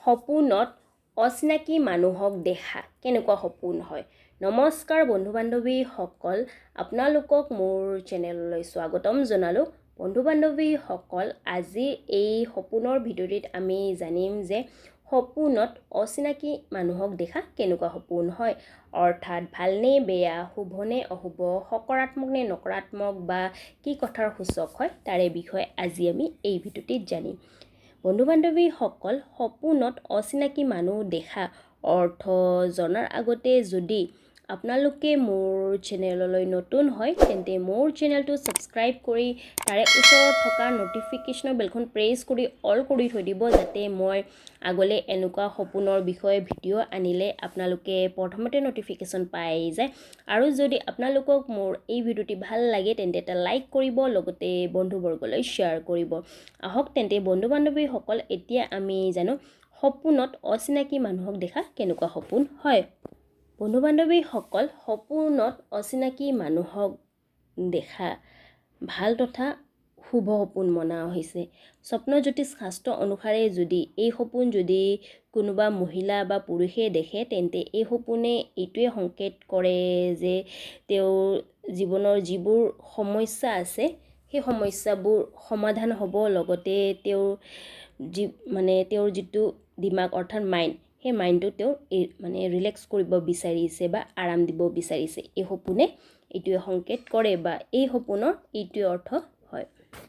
সপোনত অচিনাকি মানুহক দেখা কেনেকুৱা সপোন হয়? নমস্কাৰ বন্ধু বান্ধৱীসকল, আপোনালোকক মোৰ চেনেললৈ স্বাগতম জনালোঁ। বন্ধু বান্ধৱীসকল, আজি এই সপোনৰ ভিডিঅ'টিত আমি জানিম যে সপোনত অচিনাকি মানুহক দেখা কেনেকুৱা সপোন হয়, অৰ্থাৎ ভালনে বেয়া, শুভনে অশুভ, সকাৰাত্মক নে নকাৰাত্মক বা কি কথাৰ সূচক হয়, তাৰে বিষয়ে আজি আমি এই ভিডিঅ'টিত জানিম। বন্ধু বান্ধৱীসকল, সপোনত অচিনাকি মানুহ দেখা অৰ্থ জনাৰ আগতে যদি আপোনালোকে মোৰ চেনেললৈ নতুন হয়, তেন্তে মোৰ চেনেলটো ছাবস্ক্ৰাইব কৰি তাৰে ওচৰত থকা ন'টিফিকেশ্যনৰ বেলখন প্ৰেছ কৰি অল কৰি থৈ দিব, যাতে মই আগলৈ এনেকুৱা সপোনৰ বিষয়ে ভিডিঅ' আনিলে আপোনালোকে প্ৰথমতে ন'টিফিকেশ্যন পাই যায়। আৰু যদি আপোনালোকক মোৰ এই ভিডিঅ'টি ভাল লাগে, তেন্তে এটা লাইক কৰিব, লগতে বন্ধুবৰ্গলৈ শ্বেয়াৰ কৰিব। আহক তেন্তে বন্ধু বান্ধৱীসকল, এতিয়া আমি জানো সপোনত অচিনাকি মানুহক দেখা কেনেকুৱা সপোন হয়। বন্ধু বান্ধৱীসকল, সপোনত অচিনাকি মানুহক দেখা ভাল তথা শুভ সপোন মনা হৈছে। স্বপ্ন জ্যোতিষ শাস্ত্ৰ অনুসাৰে যদি এই সপোন যদি কোনোবা মহিলা বা পুৰুষে দেখে, তেন্তে এই সপোনে এইটোৱে সংকেত কৰে যে তেওঁৰ জীৱনৰ যিবোৰ সমস্যা আছে, সেই সমস্যাবোৰ সমাধান হ'ব, লগতে তেওঁৰ যি মানে তেওঁৰ যিটো দিমাগ অৰ্থাৎ মাইণ্ড, সেই মাইণ্ডটো তেওঁ মানে ৰিলেক্স কৰিব বিচাৰিছে বা আৰাম দিব বিচাৰিছে। এই সপোনে এইটোৱে সংকেত কৰে বা এই সপোনৰ এইটোৱে অৰ্থ